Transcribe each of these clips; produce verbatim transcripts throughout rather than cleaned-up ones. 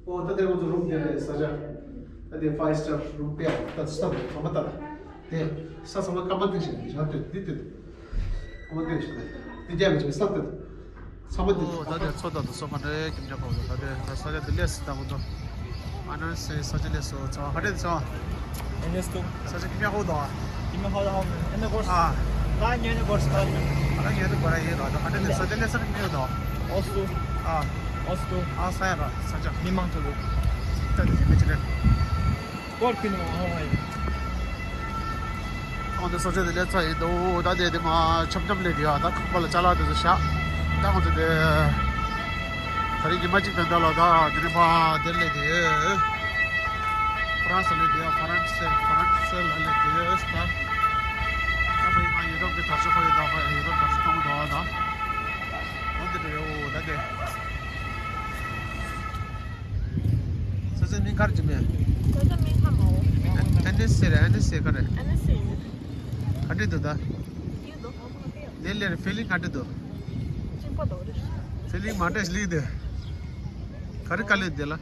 ཨོ་ད་དེ་ང་ཚོ་རུམ་དེ་ལས་ས་ཆ། ད་དེ་ཕའིབ་སི་ཊར་རུམ་དཔེ་ཡག་པོ་ད་ས་ད་ཚང་མ་ད་ལ། དེ་ས་ཚང་མ་སྐར་མ་སྟེང་ཞིག་རེད་ཤག་ལྟོས་འདི་ལྟོས། སྐར་མ་སྟེང་ཞིག་རེད། འདི་རྒྱབ་མི་བྱེད་ས་ལྟོས། ཚང་མ་འདི། ཨོ་ད་དེ་མཚོ་ད་དུ་སོ་ག་འདྲ་ཁྱིམ་རྒྱག་གོ་ད་དེ་ད་ས་ཆ་འདི་ལས་སི་ད་ང་ཚོ། ཨ་ནི་སེ་ས་ཆ་ལས་སོ་ཚང་མ་ཧ་ཏེ་ཚང་མ། ཨེ་ནེ་སི་ཏུ། ས་ཆ་ཁྱིམ་རྒྱག་གོ་ད། ཁྱིམ་རྒྱག་གོ་ད་ཧོ་ཨེ་ནེ་གོར་སི། ཨ། ད་ཉེ་ནེ་གོར་སི་ཁ་ལ་ཉེ། ཨ་ད་ཉེ་ནེ་གོར་ཡེ་ར་ད་ཧ་ཏེ་ལས་ས་ཆ་ལས་ས་ཁྱིམ་རྒྱག་གོ་ད། ཨོ་སུ། ཨ། ཨོ་སུ་ཏུ། ཨ་ས་ཡ་ར་ས་ཆ། མི་མང་ཐུ་ལུ། ད་དེ་མི་ཅི་རེད། སྐོར་ཁྱིམ་ནང་ཧོ་ཧོ་ཡེ། ཨོ་འདི་ས་ཆ་དེ་ལས་ཚ་ཡིན་འདུག་ད་དེ་དེ་མ་ཆབ་ཆབ་ལས་དེ་ཡ་ད་ཁང་པ་ལ་ཅ་ལག་དེ་ཚོ་བཞག་ད་ང་ཚོ་དེ། ད་རིང་ཉི་མ་གཅིག་དང་ད་ལ་ད་དེ་རིང་ཕ་དེར་ལས་དེ། ཧྥ་རན་སི་ལས་དེ་ཡ་ཧྥ་རན་སི་ཧྥ་རན་སི་ལ་ལས་དེ་ཡ་ད། ད་ཕ་ཡི་ང་ཡུ་རོབ་ཀྱི་དར་ཆ་ཕ་ཡི་ད་ཕ་ཡི་ཡུ་རོབ་དར་ཆ་གཏོང་གི་འདུག་ད། འོ་དེ་འདྲ་ཡོད་ད་དེ། ས་ཆ་མིང་ག་རེ་བྱེད་མེད། ས་ཆ་མིང་ཁ་མ་འོ། ཨ་ནི་སེ་རེད། ཨ་ནི་སེ་ག་རེ། ཨ་ནི་སེ་ཡིན། ག་འདྲ་འདུག་ད། ཡོད་དོ། ལེ་ལེ་རེད། ཕི་ལིང་ག་འདྲ་འདུག་གཅིག་པ་དོ་རེད། ཕི་ལིང་མ་འདྲ་ཞིག་ལེགས་འདུག་ག་རེ་དཀའ་ལས་འདི་ལ།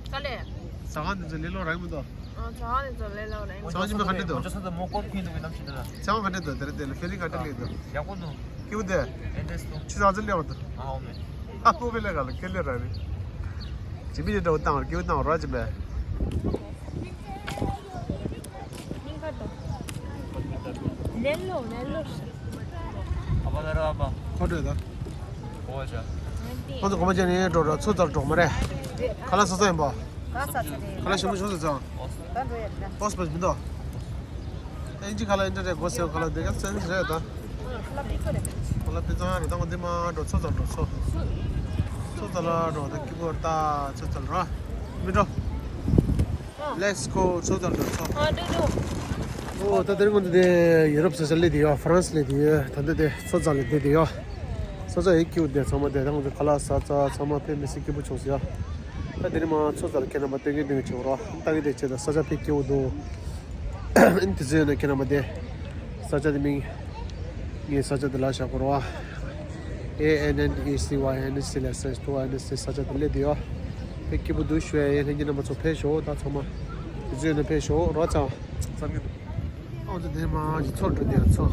དཀའ་ལས། ཟ་ཁང་འདི་ཚོ་ལེ་ལོ་རག་མི་འདུག་ཨ་ཟ་ཁང་འདི་ཚོ་ལེ་ལོ་རག་མི་འདུག་ཟ་ཁང་ཆེན་མོ་ག་འདྲ་འདུག་ཅོ་ས་དང་མོ་སྐོར་ཁྱིམ་འདུག་གི་གནམ་གཤིས་འདི་ལ། ཟ་ཁང་ག་འདྲ་འདུག་དེ་རེད། དེ་ལ་ཕི་ལིང་ག་འདྲ་ལེགས་འདུག་ཡག་པོ་འདུག་སྐྱིད་པོ་འདུག་ཨེ་འདྲས་འདུག་ཆུ་ཚོད་ལེགས་འདུག་ཨ་འོ་མེད། ཨ་ལྷོ་བེ་ལ་ག་ལ་ཁེ་ལེ་ར་རེད། ཇི་མི་ཇི་འདྲ་བོ་བཏང་བར་སྐྱིད་པོ་བཏང་བར་རོགས་ཅི་མེད། ལེ་ལོ་ལེ་ལོ། ཨ་པ་ད་ར་ཨ་པ། ཁོ་འདྲ་ད། ཨོ་ཅ། ཁོ་ཚོ་གོམ་པ་ཅན་ནས་འགྲོ་ར་ཚོ་ཙར་འགྲོ་མ་རེད། ཁ་ལག་ས་ས་ཡིན་པ། ཁ་ལག་ཞིམ་པོ་ཞིམ་ས་ཚང་། ད་འགྲོ་ཡ་ད། ཨོ་སི་པ་མི་འདུག་ཨིན་ཇི་ཁ་ལག་ཨིན་ཇི་རེད་གོ་སེ་ཁ་ལག་དེ་ག་སེ་རེད་ད། ཁ་ལག་པི་ཚང་རེད་ད་ང་འདི་མ་འགྲོ་ཚོ་ཙར་འགྲོ་ཚོ། ཚོ་ཙར་ལ་འགྲོ་ད་ཀི་བོར་ད་ཚོ་ཙར་ར། མི་འགྲོ། Let's go. ཚོ་ཙར་འགྲོ་ཚོ། ཨོ་ད་དེ་རིང་ང་ཚོ་དེ་ཡུ་རོབ་ས་ཆ་སླེབས་དེ་ཡོད། ཧྥ་རན་སི་སླེབས་དེ་ཡོད། ད་འདི་དེ་ཚོ་ཙར་ལ་སླེབས་དེ་ཡོད། ས་ཆ་ཡི་སྐྱིད་པོ་དེ་ཚང་མ་དེ་ད་ང་ཚོ་ཁ་ལག་ཟ་ཚ་ཚང་མ་དཔེ་མི་སྲིད་སྐྱིད་པོ་བྱུང་སོང་ཡ། ད་དེ་རིང་མ་ཚོ་ཙར་ལ་ཁྱེད་རྣམ་པ་སྟོན་གིན་སྟོན་གིན་བྱེད་རོགས། ད་གི་དེ་བྱེད་ད་ས་ཆ་དཔེ་སྐྱིད་པོ་འདུག་ཨིན་དེ་ཚོ་ཡོད་ན་ཁྱེད་རྣམ་པ་དེ་ས་ཆ་དེ་མིང་ངའི་ས་ཆ་དེ་ལ་བཞག་གོ་རོགས། ཨེ་ཨེན་ཨེན་ཨི་སི་ཝའི་ཨེན་ཨེ་སི་ལ་སེ་ཏུ་ཨེན་ཨེ་སི་ས་ཆ་དེ་སླེབས་དེ་ཡོད། དཔེ་སྐྱིད་པོ་འདུག་ཞུ་ཡ་ཡིན། ལྷན་རྒྱས་རྣམ་པ་ཚོ་ཕེབས་ཤོག་ད་ཚང་མ་དེ་ཚོ་ཡོད་ན་ཕེབས་ཤོག་རོགས་ཚང་། ཨོ་དེ་དེ་མ་ཚོ་འགྲོ་དེ་ཡ་ཚོ།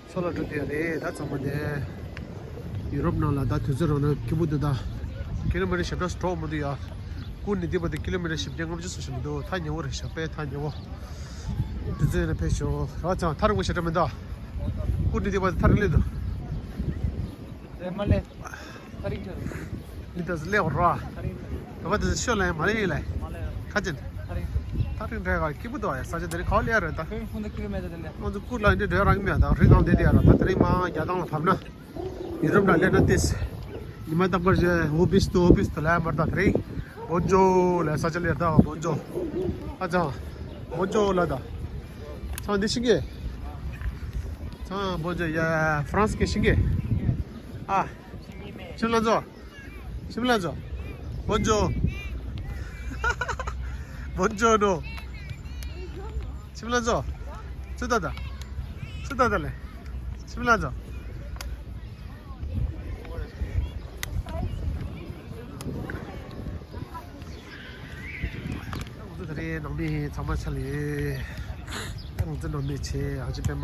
ཚོ་ལ་འགྲོ་དེ་ཡ་རེད་ད་ཚང་མ་དེ། ཡུ་རོབ་ནང་ལ་ད་དུས་ཚོད་རང་ན་སྐྱིད་པོ་འདུག་ད། ཀི་ལོ་མི་ཊར་ཞེ་དྲག་འགྲོ་མི་འདུག་ཡ། ཀུན་ནས་འདི་བར་དུ་ཀི་ལོ་མི་ཊར་བཞི་བརྒྱ་ལྔ་བཅུ་ཙམ་ཞིག་མི་འདུག་ཐག་ཉེ་བོ་རེད་ཤག་དཔེ་ཐག་ཉེ་བོ། དུས་ཚོད་ཡིན་ན་ཕེབས་ཤོག་རོགས་ཚང་། ཐག་རིང་པོ་ཞེ་དྲག་མི་འདུག་ཀུན་ནས་འདི་བར་དུ་ཐག་རིང་སླེབས་འདུག་རེད་མ་ལེ། ཐག་རིང་ཐག་རིང་། འདི་ལྟ་སླེབས་རོགས། ཐག་རིང་ཐག་རིང་། བ་དེ་ཤོད་ལ་ཡང་མ་ལེ་ཡིན་ལེ། མ་ལེ། ཁ་ཅན། ཐག་རིང་ཐག་རིང་། ཐག་རིང་འདྲ་ག་སྐྱིད་པོ་འདུག་ཡ། ས་ཆ་དེ་རིང་ག་བ་སླེབས་རེད་ད། ཁྱོད་ཁོང་ཚོ་ཀི་ལོ་མི་ཊར་དེ་ལ། ང་ཚོ་ཀུར་ལ་འདི་འགྲོ་རག་གི་མེད་ད། རི་སྒང་འདི་དེ་ཡ་ར་ད་དེ་རིང་མ་རྒྱ་ཐང་ལ་བབས་ན། ཡུ་རོབ་ནང་སླེབས་ན་ཏིས། ཉི་མ་རྟག་པར་བཞིན་ཨོ་བིས་ཏུ་ཨོ་བིས་ཏུ་ལ་མར་ད་དེ་རིང་། བོན་ཇོ་ལ་ས་ཆ་ལ་ད་བོན་ཇོ། ཨ་ཅང་། བོན་ཇོ་ལ་ད། ཚང་འདི་ཤིང་གི། ཚང་བོན་ཇོ་ཡ་ཧྥ་རན་སི་གི་ཤིང་གི། ཨ། ཤིང་ལ་ཛོ། ཤིང་ལ་ཛོ། བོན་ཇོ། བོན་ཇོ་ནོ། ཤིམ་ལ་ཛོ། ཚུ་ད་ད། ཚུ་ད་ད་ལེ། ཤིམ་ལ་ཛོ། ང་ཚོ་ད་རེས་ནང་མི་ཚང་མ་ཆ་ལ་ཡོད། ད་ང་ཚོ་ནང་མི་ཆེ་ཨ་ཅེ་པད་མ་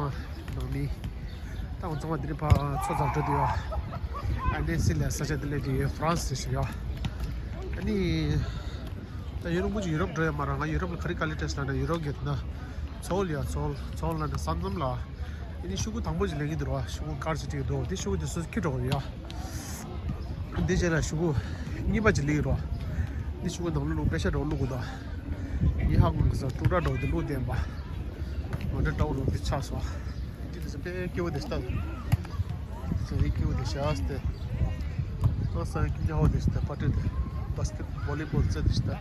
ནང་མི། ད་ང་ཚང་མ་འདི་ནས་ཕར་ཚོ་ཙར་འགྲོ་དུས་ཡོད། ཨ་ནེ་སི་ལ་ས་ཆ་འདི་ལས་དེ་ཧྥ་རན་སི་ཞིག་ཡོད། ཨ་ནི། ད་ཡུ་རོབ་མུ་ཅིག་ཡུ་རོབ་འགྲོ་ཡ་མ་ར། ང་ཡུ་རོབ་ལ་ག་རེ་དཀའ་ལས་འཕྲད་སོང་ལབ་ན་ཡུ་རོབ་གི་ད་ཚོལ་ཡ་ཚོལ་ཚོལ་ལབ་ན་ས་མཚམས་ལ། ཨ་ནི་ཤོག་གུ་དང་པོ་ཅིག་ལེན་གྱི་འདུག་ར། ཤོག་གུ་དཀར་ཅིག་བྲིས་འདུག་དེ་ཤོག་གུ་དེ་སུ་འཁྱེར་འགྲོ་གི་ཡོད། འདི་རྗེས་ལ་ཤོག་གུ་གཉིས་པ་ཅིག་ལེན་རོགས། འདི་ཤོག་གུ་ནང་ལོགས་ལ་པེ་ཤ་འདྲ་བོ་བླུགས་དགོས་འདུག་ངས་ཧ་གོ་མི་སོང་། དཀྲུག་དཀྲ་འདྲ་བོ་འདི་བླུགས་བསྡད་པ། ང་འདྲ་འདྲ་བོ་འདི་ཆགས་སོང་། འདི་དེ་ཚོ་དཔེ་སྐྱིད་པོ་དེ་ཤ་སྟག་རེད། དེ་ཚོ་དཔེ་སྐྱིད་པོ་དེ་ཤ་སྟག་རེད། ང་སང་ཉིན་སྐྱིད་པོ་དེ་ཤ་སྟག་པར་ཊི་དེ་བྷ་སི་ཀེ་ཊི་བྷོ་ལི་བྷོལ་རྩེད་དེ་ཤ་སྟག་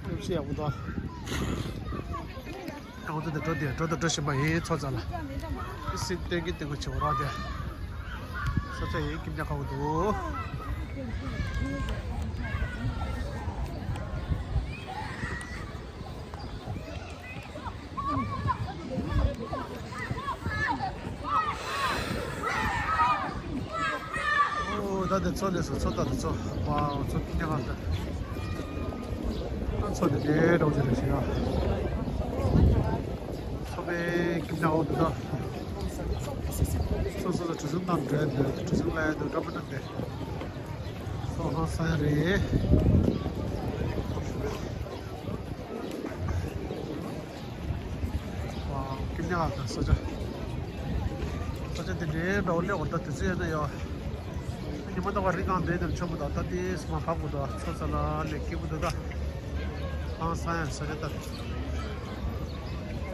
རེད། ཤེས་ཡག་པོ་འདུག་ཨ་ང་ཚོ་དེ་འགྲོ་དེ་འགྲོ་དང་འགྲོ་བཞིན་པ་ཡིན། ཚོ་ཙར་ལ་སྲིད་སྟོན་གྱི་སྟོན་གྱི་བྱེད་པ་རོགས་དེ། ས་ཆ་ཡིན་ཀིམ་ཅང་ཁ་བོ་འདུག་ཨོ་ད་ དེ་ཚོ་ལས་སུ་ཚོ་ད་དེ་ཚོ་པ་ཚོ་ཀི་ཉག་ལ་ཚོ་དེ་དེ་འགྲོ་གི་རེད་ཤི་ཡ། ཚོ་པའི་ཀི་ཉག་འོ་དེ་ད་སོ་སོ་ལ་གྲུ་གཟིངས་བཏང་འདྲ་འདྲ་གྲུ་གཟིངས་ལ་ཡ་འདུག་འདྲ་མི་འདྲ་འདི་སོ་ཧང་སང་རེད། ཀི་ཉག་དང་ས་ཆ། ས་ཆ་དེ་འདྲའི་འདྲ་བོ་སླེབས་འོང་ད་དུས་ཚོད་ཡོད་ན་ཡོད། ཉི་མ་ད་བ་རི་སྒང་བསྡད་དེ་མཆོད་པ་དང་ད་དེ་སི་མ་བབ་དགོས་དོ་ཚོ་ཚ་ལ་ལས་སྐྱིད་པོ་འདུག་ད། ཧང་སང་ཡང་ས་ཆ་ད།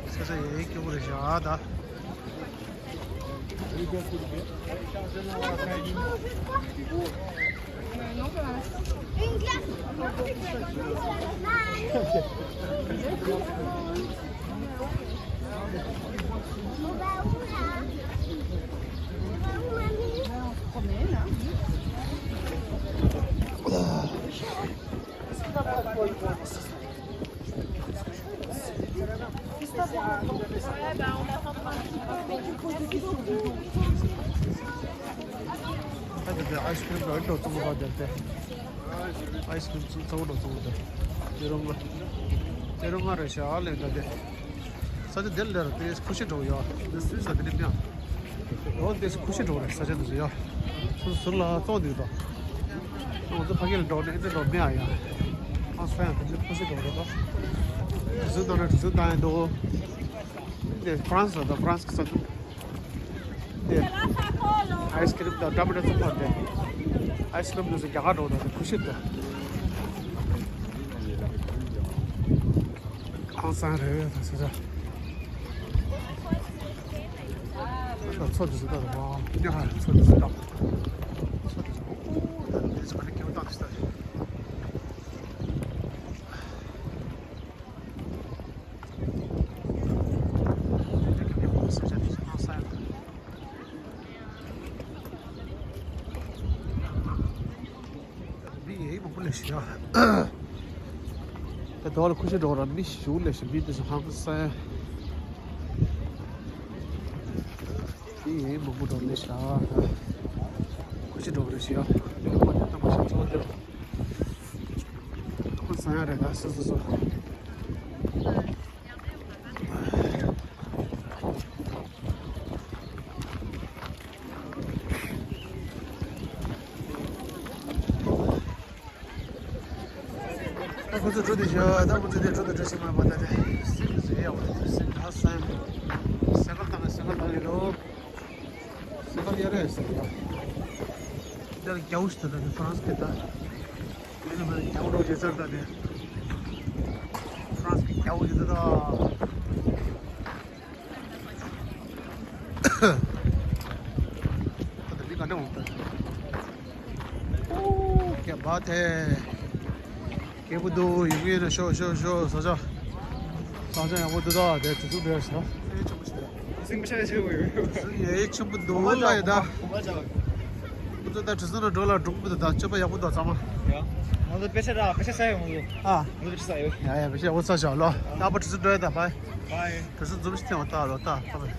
ས་ཆ་ཡའི་སྐྱིད་པོ་རེད་བཞག་ད། ཨ་ཅེ་ཅེ། ཨའི་སི་ཀི་རིམ་ར་འགྲོ་བཙོང་བ་དེ་སྟེ། ཨའི་སི་ཀི་རིམ་ཚོ་ཚོ་འགྲོ་བཙོང་བ་དེ། ཡོ་རོབ་ང་། ཡོ་རོབ་ང་རེད་ཤག་ལས་འདྲ་དེ། ས་ཆ་དེར་ལས་ར་དེ་ཁུ་ཤི་འགྲོ་ཡོད། དེ་སུའི་ས་དེ་ནི་མིང་། འོ་དེ་ཁུ་ཤི་འགྲོ་རེད་ས་ཆ་དེ་ཚོ་ཡོད། སུ་སུ་ལ་བཙོང་དུས་དོ། ང་ཚོ་ཕ་གི་ལ་འགྲོ་ནས་ཨེ་འདྲ་འགྲོ་མེད་ཨ་ཡ། ཨ་སུ་ཡང་དེ་ཚོ་ཁུ་ཤི་འགྲོ་རེད་དོ། དུས་ཚོད་བཏང་ན་དུས་ཚོད་བཏང་ཡ་འདུག་དེ་ཧྥ་རན་སི་རེད་དོ། ཧྥ་རན་སི་གི་ས་ཆ། དེ། ཨའི་སི་ཀི་རིམ་དང་འདྲ་མི་འདྲ་ཚོ་ཕར་དེ། ཨའི་སི་ཀི་རིམ་དེ་ཚོ་རྒྱ་གར་འགྲོ་དང་དེ་ཁུ་ཤི་དེ། ཧང་སང་རེད་ད་ཟེར་ད། ད་ཚོ་དེ་ཚོ་ད་དུ་བ་ཉ་ཧ་ཚོ་དེ་ཚོ་ད། ཚོ་དེ་ཚོ་ད་དེ་ཚོ་ག་ནས་སྐྱེ་བོ་བཏང་དེ་ཚོ་ད། མི་ཡི་མང་པོ་ལས་ཤི་ཡ། ད་དོ་ལ་ཁུ་ཤི་འགྲོ་ར་མི་ཞུ་ལས་ཤི་མི་དེ་ཚོ་ཧང་སང་། མི་ཡི་མང་པོ་འགྲོ་ལས་ཤ། ཁུ་ཤི་འགྲོ་ར་ཤི་ཡ། ཁུ་ཤི་འགྲོ་ར་ཤི་ཡ། ཁོ་ཚང་ཡ་རེད་ད་སོ་སོ་སོ། ད་ཁོ་ཚོ་འགྲོ་དུས་ཤོག་ད་ཁོ་ཚོ་དེ་འགྲོ་དུས་འགྲོ་ཞིག་མ་མ་ད་དེ་སེམས་ཟེར་ཡ་བ་དེ་སེམས་ད་སེམས་སེ་གལ་བཏང་སེ་གལ་བཏང་ཡོད་རོ། སེ་གལ་ཡ་རེད་ཟེར་ཡ། འདིར་རྒྱ་བོ་ཞིག་ད་ད་ནི་ཧྥ་རན་སི་གི་ད། མི་ནི་མི་རྒྱ་བོ་རོ་ཇེ་ཙར་ད་ནི། ཧྥ་རན་སི་གི་རྒྱ་བོ་ཞིག་ད་ད། ད་ད་མི་ག་འདྲ་འོང་ད། ཨོ་ཀྱ་བ་ཐེ། སྐྱིད་པོ་འདུག་ཡོང་གི་ཡིན་ན་ཤོག་ཤོག་ཤོག་ས་ཆ། ས་ཆ་ཡག་པོ་འདུག་ད་དེ་གྲུ་གཟིངས་འགྲོ་ཡ་ཞིག་ད། སིང་མི་ཤ་ཆེ་བོ་ཡོད། གྲུ་གཟིངས་ཡ་ཆེན་པོ་འདུག་ལ་ཡ་ད། ཁོ་ཚོ་ད་གྲུ་གཟིངས་ལ་འགྲོ་ལ་འགྲོ་གི་འདུག་ད་སྤྱོད་པ་ཡག་པོ་འདུག་ཚང་མ། ཡ། ང་ཚོ་དཔེ་ཆ་རག་དཔེ་ཆ་ས་ཡོང་གི་འདུག་ཨ། ང་ཚོ་དཔེ་ཆ་ས་ཡོད། ཡ་ཡ་དཔེ་ཆ་ཡག་པོ་ས་ཆ་ལོ། ད་པ་གྲུ་གཟིངས་འགྲོ་ཡ་ད་བའི། བའི། གྲུ་གཟིངས་འཛུམ་ཞིག་ཐེངས་བ་ད་ལོ་ད་ད་བའི།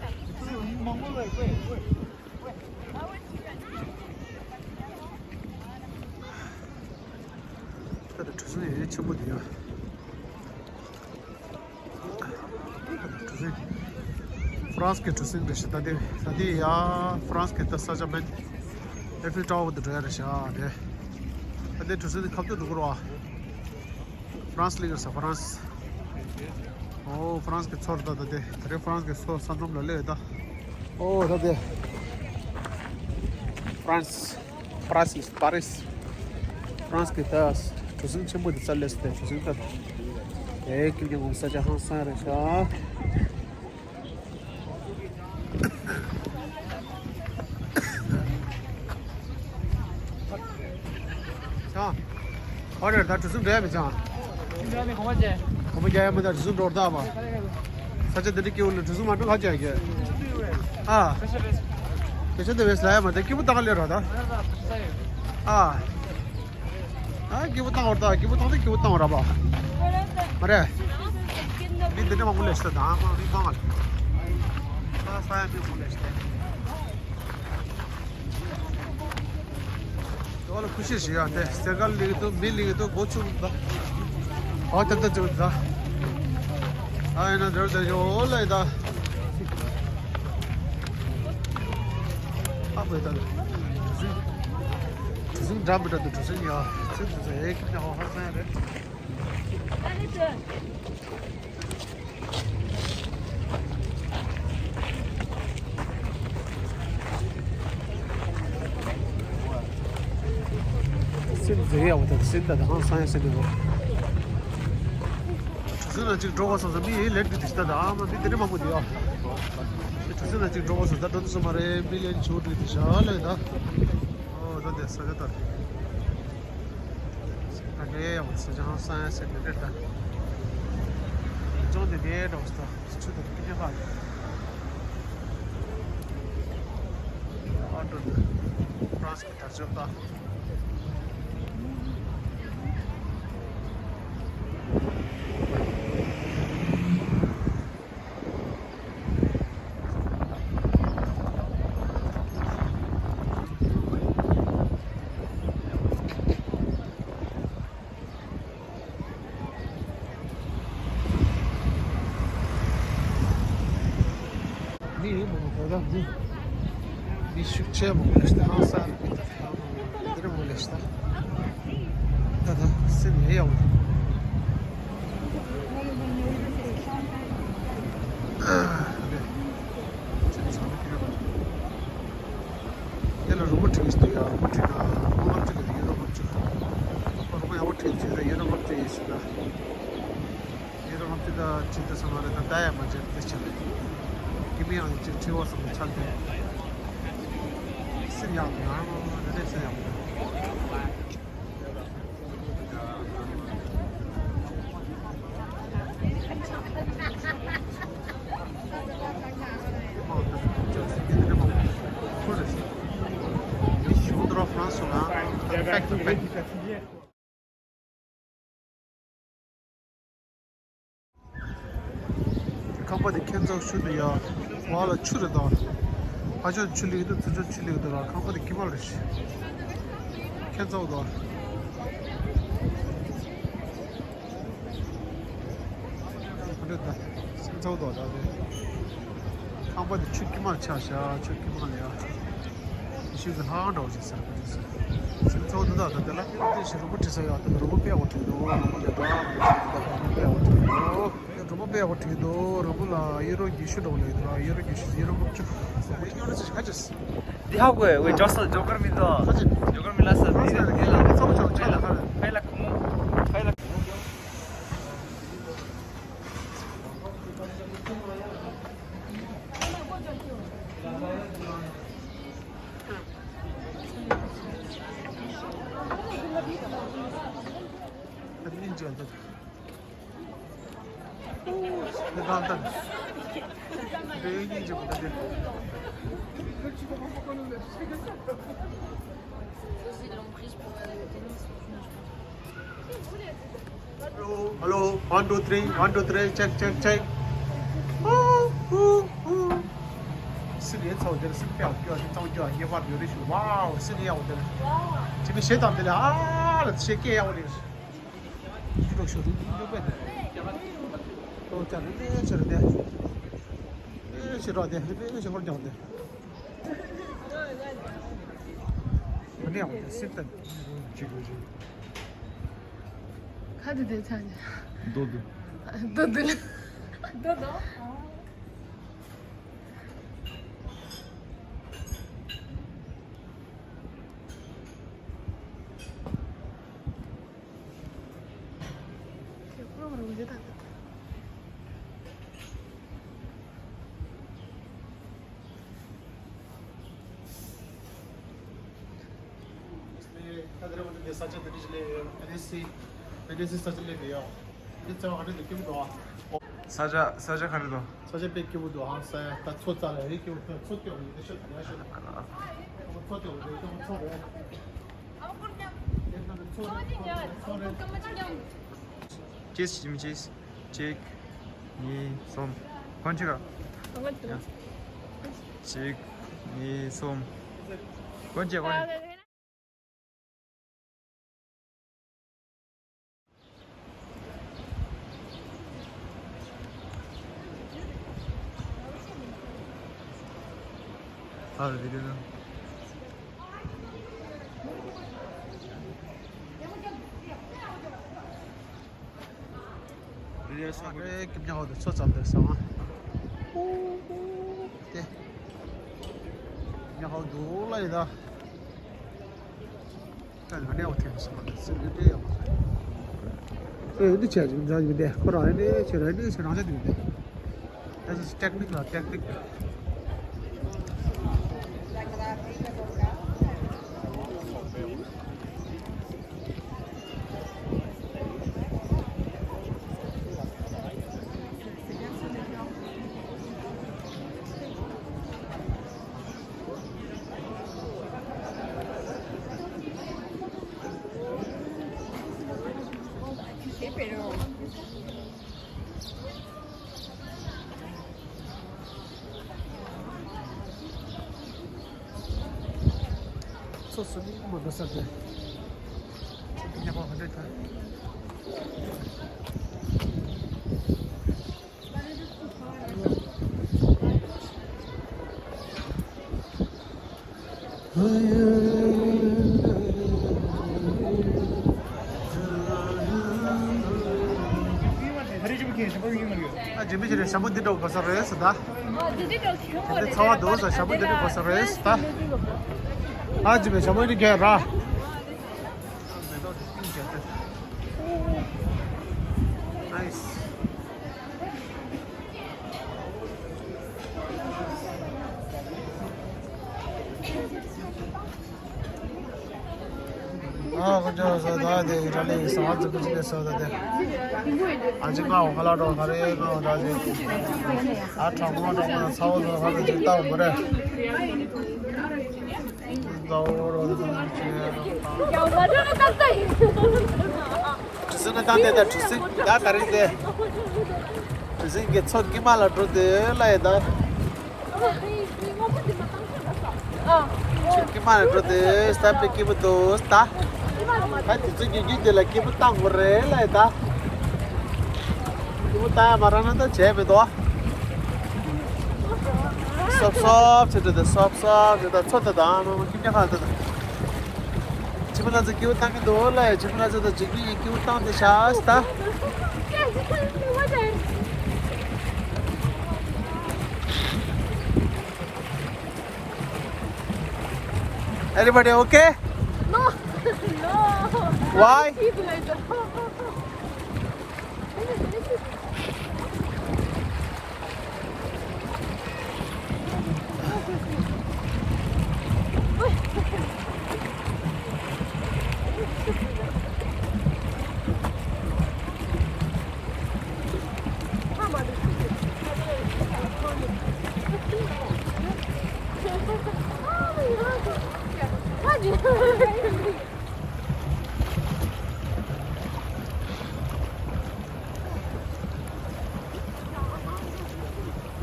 ད་ད་གྲུ་གཟིངས་ཡ་ཆེན་པོ་འདུག་ཡ། གྲུ་གཟིངས། ཧྥ་རན་སི་གི་གྲུ་གཟིངས་རེད་ཤག་ད་དེ་ད་དེ་ཡ་ཧྥ་རན་སི་གི་ད་ས་ཆ་མེད། ཨེ་ཕིལ་ཊ་ཝར་དུ་འགྲོ་ཡ་རེད་ཤག་དེ། ད་དེ་གྲུ་གཟིངས་དེ་ཁ་ཐུག་འགྲོ་གི་རེད་བ། ཧྥ་རན་སི་སླེབས་ཡོད་ས་ཧྥ་རན་སི། ཨོ་ཧྥ་རན་སི་གི་མཚོ་རེད་ད་ད་དེ་ད་རེས་ཧྥ་རན་སི་གི་མཚོ་ས་མཚམས་ལ་སླེབས་ཡོད་ད། ཨོ་ད་དེ། ཧྥ་རན་སི། པ་ར་སི་པ་རིས། ཧྥ་རན་སི་གི་ད་གྲུ་གཟིངས་ཆེན་པོ་འདི་རྩ་ལས་སུ་དེ་གྲུ་གཟིངས་ད། དེ་ཀིར་ཀི་གུང་ས་ཆ་ཧང་སང་རེད་ཤག་ཨ། ཨོ་རེད་ད་གྲུ་གཟིངས་འགྲོ་ཡ་མི་ཚང་། གྲུ་གཟིངས་འགྲོ་ཡ་མི་གོང་མ་བྱས། གོང་མ་རྒྱག་ཡ་མི་ད་གྲུ་གཟིངས་འགྲོ་ར་ད་བ། ས་ཆ་འདི་འདྲ་སྐྱིད་པོ་ལ་གྲུ་གཟིངས་མ་འགྲོ་ལ་རྒྱག་གི། ཨ། དེ་ཆ་དེ་བས་ལ་ཡ་མ་དེ་སྐྱིད་པོ་བཏང་ལེ་ར་ད། ཨ། ཨ་སྐྱིད་པོ་བཏང་བར་ད་སྐྱིད་པོ་བཏང་དེ་སྐྱིད་པོ་བཏང་བར་ར་བ། མ་རེད། མི་འདི་འདྲ་མང་པོ་ལས་ཤི་ད་ཨ་མ་མི་གང་ལ། ད་ས་ཡ་མི་མང་པོ་ལས་ཤི་ད། ཨོ་ལ་ཁུ་ཤི་ཞིག་ཡ་དེ་སེ་གལ་ལི་གི་འདུག་མི་ལི་གི་འདུག་སྒོ་ཚུགས་འདུག་ཨོ་ཏ་ཏ་ཚུགས་འདུག་ཨ་ཡིན་ན་དེར་དེ་ཡོ་ལ་ཡི་ད། ཨ་བོས་ད་དུ་དུ་སིང་དུ་སིང་འདྲ་མི་འདྲ་འདུག་དུ་སིང་ཡ་སིང་དུ་སིང་ཨེ་ཁྱི་ནི་ཧོ་ཧ་སང་ཡ་རེད། སེམས་ཟེར་ཡག་པོ་དང་སེམས་དང་ཧང་སང་ཡ་སེམས་ཡོད། གྲུ་གཟིངས་ལ་གཅིག་འགྲོ་དགོས་སོང་ཟེར་མི་ཡིན་ལེགས་འགྲིག་དེ་ཤི་ད་ད་ཨ་མ་འདི་དེ་འདྲ་མང་པོ་འདུག་ཡ། གྲུ་གཟིངས་ལ་གཅིག་འགྲོ་དགོས་སོང་ད་འགྲོ་ཐུབ་སོང་མ་རེད་མི་ལེན་ཆུ་འགྲིག་དེ་ཤ་ལེ་ད། ཨོ་ད་དེ་ས་ཆ་ད། ད་གའི་ཡག་པོ་ཟེར་ཅང་ཧང་སང་ཡ་སེམས་ཡོད་རེད་ད། ཅང་དེ་གའི་འགྲོ་སོང་ད། ཆུ་དང་ཀི་ཉ་ཁ་ཨ་འགྲོ་འདི་ཧྥ་རན་སི་གི་དར་ལྕོག་ད། མི་མང་པོ་ད་མི་མི་ཤུགས་ཆེ་མང་པོ་ཞིག་ཧང་སང་རེད་མི་ད་དེ་རིང་མང་པོ་ཞིག་ད་ད་ད་སེམས་ཡེ་ཡག་པོ་འདུག་དེ་ལ་རི་མོ་བྲིས་ཏེ་ཡ་རི་མོ་བྲིས་ན་རི་མོ་ལྔ་བཅུ་ལ་ཡུ་རོ་ལྔ་བཅུ། རི་མོ་ཡག་པོ་བྲིས་བྱས་ན་ཡུ་རོ་ལྔ་བཅུ་ཡིན་ཟེར་ན། ཡུ་རོ་ལྔ་བཅུ་ད་བྲིས་ཏེ་སོང་བ་རེད་ད་ད་ཡ་མ་བྱས་ཏེ་ཆ་རེད། ཀི་མི་ཡང་ཅིག་བྲིས་བ་སོང་ཆ་རེད། སེམས་ཡག་པོ་ཡང་རེ་རེ་སེམས་ཡག་པོ། ཁང་པ་དེ་ཁྱད་མཚར་ཤིན་ཏུ་ཡག་བར་ལ་ཆུ་རེད་དོ། ཕ་ཕྱོགས་ཆུ་ལེགས་འདུག་ཚུར་ཕྱོགས་ཆུ་ལེགས་འདུག་ར། ཁང་པ་དེ་དཀྱིལ་མ་རེད། ཁྱད་མཚར་དོ། ཁྱད་མཚར་དོ་ད་དེ། ཁང་པ་དེ་ཆུ་དཀྱིལ་མར་ཆགས་ཤག་ཆུ་དཀྱིལ་མ་ལ་ཡ། ཤིན་ཏུ་ལྷག་འདྲ་བོ་ཅིག་ཟེར་གི་རེད་ཟེར། ཁྱད་མཚར་དོ་ད་ད་དེ་ལ་དེ་ཞིག་རི་མོ་བྲིས་ས་ཡག་དེ་ལ་རི་མོ་དཔེ་ཡག་པོ་བྲིས་འདུག་རི་མོ་དེ་འདྲ་དཔེ་ཡག་པོ་བྲིས་འདུག་རི་མོ་དཔེ་ཡག་པོ་བྲིས་འདུག་རི་མོ་ལ་ཡུ་རོ་ཉི་ཤུ་འདྲ་བོ་ལབ་ཡོད་འདུག་ར། ཡུ་རོ་ཉི་ཤུ་ཡུ་རོ་ལྔ་བཅུ། འདི་ཧ་གོ་ཝེ་ཇོ་ས་ཇོ་ཀར་མི་དོ། ཇོ་ཀར་མི་ལ་ས་འདི་ལ་ཁེ་ལ་ཁོ་མོ་ཁེ་ལ། Hello, hello, one, two, three, one, two, three, check, check, check. Ooh, ooh, ooh. སི་ནི་ཚོ་འདིར་སི་པའོ་ཀྱོ་ཨ་ནི་ཚོ་ཀྱོ་ཨ་ངེས་པར་ཡོད་རེད་ཞུ། ཝའོ་སི་ནི་ཡག་པོ་འདིར། ཅི་མི་ཤེས་དང་འདི་ལ་ཨ་ལ་ཤེས་སྐད་ཡག་པོ་རེད། ཞུ་རོགས་ཞུ་རོགས་ཉོ་པས་འདི། ཏོ་ཅ་རེ་ལེ་ཆ་རེ་འདི། ལེ་ཆ་རོགས་འདི་ལེ་ཆ་ཧོར་ཀྱང་འདི། ཨ་ནི་ཡག་པོ་འདི་སི་ཏན་ཅི་གོ་ཅི། ཁ་དེ་དེ་ཚ་ནི། རྡོ་རྡོ། རྡོ་རྡོ། རྡོ་རྡོ། ས་ཆ་ས་ཆ་ག་རེ་འདུག་ས་ཆ་ས་ཆ་དཔེ་སྐྱིད་པོ་འདུག་ཧང་སང་ཡ། ད་མཚོ་རྩ་ལ་ཡ་སྐྱིད་པོ་འདུག་མཚོ་སྐྱིད་པོ་འདུག་ཤོད་ད་ཡ་ཤོད། མཚོ་སྐྱིད་པོ་འདུག་མཚོ་རེད། དེ་ན་མཚོ་རེད། མཚོ་རེད། ཅིས་ཅི་མི་ཅིས། གཅིག་གཉིས། གསུམ། གོན་ཆེ་ག་གཅིག་གཉིས། གསུམ། གོན་ཆེ་གོན། ཨ་བི་ཌི་ཡོ་ནང་། བི་ཌི་ཡོ་སོང་གི་རེད། ཀིབ་ཉག་ཧོ་དུ་ཚོ་ཙམ་དུ་སོང་ཨ། ཏེ། ཉག་ཧོ་དུ་ལ་ཡི་ད། ད་ང་ནས་འོ་ཐེངས་སོང་ཨ། ཏེ་སི་ལི་ཏེ་ཡོང་། ཨེ་འདི་ཆ་ཅིག་འདྲ་ཡིན་ཏེ། ཁོ་རང་ཨེ་འདི་ཆ་ར་འདི་ཆ་རང་ཆ་དུ་ཡིན་ཏེ། This is technique, uh, tactic. སོ་སོ་ནི་མ་འགྲོ་ས་དེ། ཉག་པ་ཧ་ལས་ཐལ། ཨ་ཇི་མི་ཇི་རེད། ཞྭ་མོ་འདི་འགྲོ་དགོས་ས་རེད་ཟེར་ད། འདི་འདྲ་ཁྱོད་འདི་ཚ་བ་འདུག་ཟེར། ཞྭ་མོ་འདི་འགྲོ་དགོས་ས་རེད་ཟེར་ད། ཨ་ཇི་མི་ཞྭ་མོ་འདི་རྒྱག་ར། Nice. ཨ་ཁོ་ཚོ་སོ་ད་དེ་ཡི་ར་ལེ་ཡི་སོ་ཨ་ཙི་ཁོ་ཚོ་ལེ་སོ་ད་དེ། ཨ་ཅི་ང་འོ་ཁ་ལ་འགྲོ་ཁ་རེ་ང་འོ་ད་དེ། ཨ་གྲོགས་མོ་གྲོགས་མོ་ཚ་བོ་ཚོ་ཁ་ཚོ་ཅིག་ལྟ་འོ་མོ་རེ། ད་འོ་རོ་ད་ཅི་རོ། གྲུ་གཟིངས་ན་བཏང་དེ་ད་གྲུ་གཟིངས་ད་ག་རེ་དེ། གྲུ་གཟིངས་ཀྱི་ཚོ་དཀྱིལ་མ་ལ་འགྲོ་དེ་ལ་ཡི་ད། ཁྱོད་ཀྱི་མ་རེད་འགྲོ་དེ་སྟབས་བདེ་སྐྱིད་པོ་འདུག་ད། ད་དེ་ཚོ་རྒྱུ་རྒྱུ་དེ་ལ་སྐྱིད་པོ་བཏང་དགོས་རེད་ལ་ཡི་ད། སྐྱིད་པོ་བཏང་ཡ་མ་རག་ན་ད་བྱས་མི་འདུག་སོབ་སོབ་བྱེད་འགྲོ་དེ་སོབ་སོབ་བྱེད་ད་ཚོ་ད་ད་ཨ་མ་མ་ཁྱིམ་ཉག་ཁ་ད་ད། ཁྱིམ་ལ་ཚོ་སྐྱིད་པོ་བཏང་གི་འདུག་ལ་ཡི་ཁྱིམ་ལ་ཚོ་ད་འཇིགས་པའི་སྐྱིད་པོ་བཏང་དེ་ཤག་ད། Everybody okay? No. No. Why? He's like the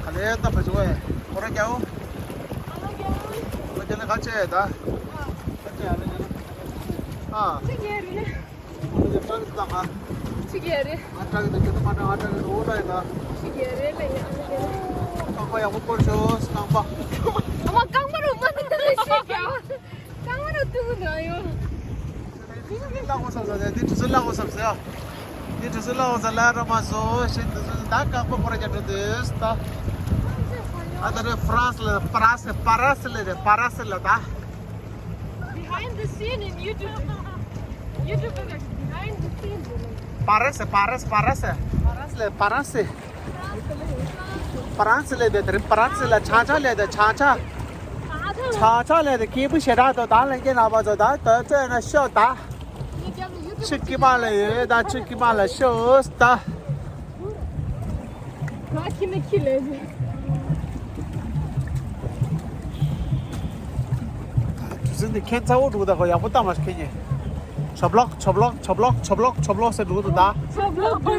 ག་ལེར་ད་བ་ཅོ་ཨེ། ཁོ་ར་རྒྱའོ། ཁོ་རྒྱ་ལ་ག་ཅེ་ད། ག་ཅེ་ཨ་ལེ་རྒྱ་ལ། ཨ། ཅི་རྒྱ་རེད། ཁོ་ར་རྒྱ་ཏྲག་ཏག་ཨ། ཅི་རྒྱ་རེད། ཨ་ཏྲག་ཏག་ཅི་ཏུ་མ་ཏྲག་ཨ་ཏྲག་ཏག་འོ་ལ་ཡ་ད། ཅི་རྒྱ་རེད་ལ་ཡ་ཨ་ལེ་རྒྱ་ལ། རྐང་པ་ཡག་པོ་སྐོར་ཤོག་རྐང་པ། ཨ་མ་རྐང་པ་རུ་མ་ཏི་ཏི་ལེ་ཤི་རྒྱ། རྐང་པ་རུ་ཏི་ཏི་འདྲ་ཡོད། ལ་འོ་ས་ས་ས་དེ་དུས་ཚོད་ལ་འོ་ས་ས་ཡ། དེ་དུས་ཚོད་ལ་འོ་ས་ལ་ར་མ་བཟོ་ཞེས་དུས་ཚོད་ད་རྐང་པ་སྐོར་རྒྱ་འགྲོ་དུས་ད། ཨ་ད་རེ་ཧྥ་རན་སི་ལ་ཧྥ་རན་སི་ཧྥ་རན་སི་ལ་རེད་ཧྥ་རན་སི་ལ་ད། Behind the scene in YouTube. YouTube is behind the scene. ཧྥ་རན་སི་ཧྥ་རན་སི་ཧྥ་རན་སི་ཧྥ་རན་སི་ལ་ཧྥ་རན་སི། ཧྥ་རན་སི་ལ་དེ་དེ་རིང་ཧྥ་རན་སི་ལ་ཆང་ཆང་ལ་དེ་ཆང་ཆང་། ཆང་ཆང་ལ་དེ་སྐྱིད་པོ་ཞེ་དྲག་འདུག་ད་ལྷན་རྒྱས་རྣམ་པ་ཚོ་ད་དོན་ཚོད་ན་ཤོག་ད། ཆུ་ཀི་མ་ལ་ཡོད་ད་ཆུ་ཀི་མ་ལ་ཤོག་ད། ཁྱི་ནི་ཁྱི་ལས་ཟེར། གྲུ་གཟིངས་འདི་ཁྱེད་ཚ་བོ་འདུག་ད་ཁོ་ཡག་པོ་བཏང་མ་ཤེས་ཁྱེད་ཉིད། ཆོབ་ལོག་ཆོབ་ལོག་ཆོབ་ལོག་ཆོབ་ལོག་ཆོབ་ལོག་ཟེར་འདུག་ད། ཆོབ་ལོག་གྲུ་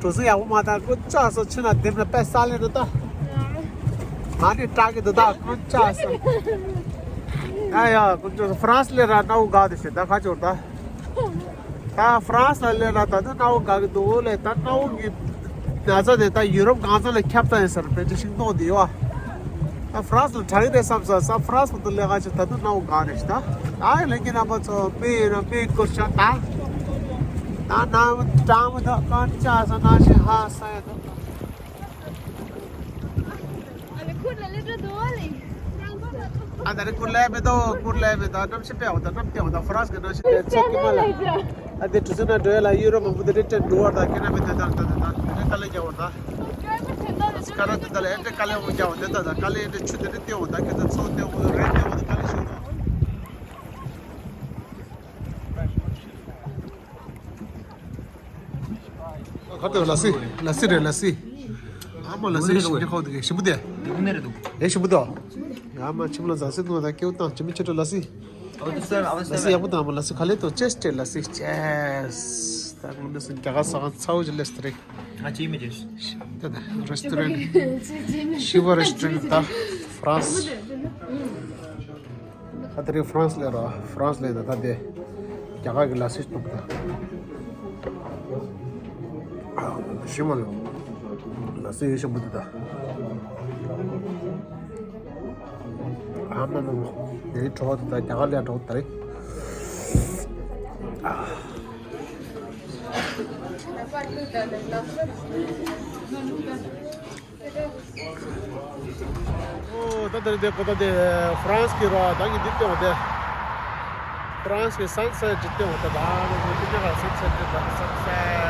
གཟིངས་ཡག་པོ་མ་བཏང་ཀུན་ཅག་སོ་ཕྱི་ན་དེབ་ན་པད་ས་ལེ་འདུག་ད། ང་ནི་སྐྲག་གི་འདུག་ད་ཀུན་ཅག་སོ། ཡ་ཡ་ཀུན་ཅག་སོ་ཧྥ་རན་སི་ལེ་ར་ནའུ་ག་དེ་ཤེས་ད་ཁ་ཆོར་ད། ད་ཧྥ་རན་སི་ལ་སླེབས་ན་ད་ལྟ་གནའ་བོ་དགའ་གི་འདུག་ལས་ད་གནའ་བོ་གི་ན་ཚ་དེ་ད་ཡུ་རོབ་གང་ས་ལ་ཁྱབ་ཚར་ཡིན་ཟེར་བས་ཏེ་ཤིང་ཏོག་འདི་ཡོད་ཨ། ད་ཧྥ་རན་སི་ལ་དྲག་ཡོད་དེ་བསམ་ས། ཧྥ་རན་སི་ལ་ལས་ཀ་བྱེད་ད་དུང་གནའ་བོ་གང་རེད་ད། ད་ལས་ཀྱི་རྣམ་པ་ཚོ་དཔེ་ཡིན་ན་དཔེ་སྐོར་ཆ་ད། ད་ན་ཀྲང་མི་ད་གང་ཅག་ས་ན་ཞིག་ཧ་ས་ཡ་ད། ཨ་ད་རེ་ཀུར་ལེ་མེ་ཏོ་ཀུར་ལེ་མེ་ཏོ་གནམ་གཤིས་དཔེ་འོ་ད་གནམ་དཔེ་འོ་ད་ཧྥ་རན་སི་གི་གནམ་གཤིས་དེ་ཚོ་ཀྱི་མ་ལ། ཨ་དེ་གྲུ་གཟིངས་ན་འགྲོ་ཡ་ལ་ཡུ་རོབ་མང་པོ་དེ་འདྲ་འགྲོ་བར་ད་ཁྱེད་རང་མི་དེ་ད་ད་ད་ད་དེ་འདྲ་དཀའ་ལས་རྒྱག་བར་ད། ཀ་ར་དེ་ད་ལ་ཨེ་འདྲ་དཀའ་ལས་འོ་རྒྱག་བར་དེ་ད་ད་དཀའ་ལས་ཨེ་འདྲ་ཆུ་དེ་འདྲ་སྟེ་འོ་ད་ཁྱེད་ཚོ་ཚོ་སྟེ་འོ་རེད་སྟེ་འོ་ད་དཀའ་ལས་ཞིག་འོ། ཁ་ཏོ་ལ་སི། ལ་སི་རེད་ལ་སི། ཨ་མ་ལ་སི་ཞིམ་ཁ་འདུག་གས། ཞིམ་པོ་དེ། ཨེ་ཞིམ་པོ་འདུག་ཨ་མ་ཁྱིམ་ལ་ཟ་སི་འདུག་ད་སྐྱེ་བོ་དང་ཁྱིམ་མི་ཆེ་ཕྲ་ལ་སི། ལ་སི་ཡག་པོ་དང་ཨ་མ་ལ་སི་ག་ལེ་ཏོ་ཅེས་ཏེ་ལ་སི་ཅེས། ད་ང་འདི་སི་རྒྱ་གར་ཟ་ཁང་ཚ་བོ་ཅིག་ལས་སི་རེད། ང་ཅི་མི་ཅེས། ད་ད་རེ་སི་ཊོ་རེན་ཊི། ཤི་བ་རེ་སི་ཊོ་རེན་ཊི་ད་ཧྥ་རན་སི། ད་དེ་རིང་ཧྥ་རན་སི་ལ་ར་ཧྥ་རན་སི་ལ་ད་ད་དེ་རྒྱ་གར་གྱི་ལ་སི་གཏུབ་ད། ཞིམ་མ་ལོ། ལ་སི་ཡོད་ཞིམ་པོ་འདུག་ད། ཨ་མ་མ་མ། དེ་རིང་གྲོགས་ད་རྒྱ་གར་ལ་གྲོགས་ད་རེད། ཨོ་ད་དེ་རིང་དེ་གོ་ད་དེ་ཧྥ་རན་སི་གི་ར་ད་གི་འདི་སྟེང་བ་དེ། ཧྥ་རན་སི་གི་སན་སེ་ཊི་འདི་སྟེང་བ་དེ་ད་ནི་དེ་ཉག་སན་སེ་ཊི་དེ་ད་སན་སེ་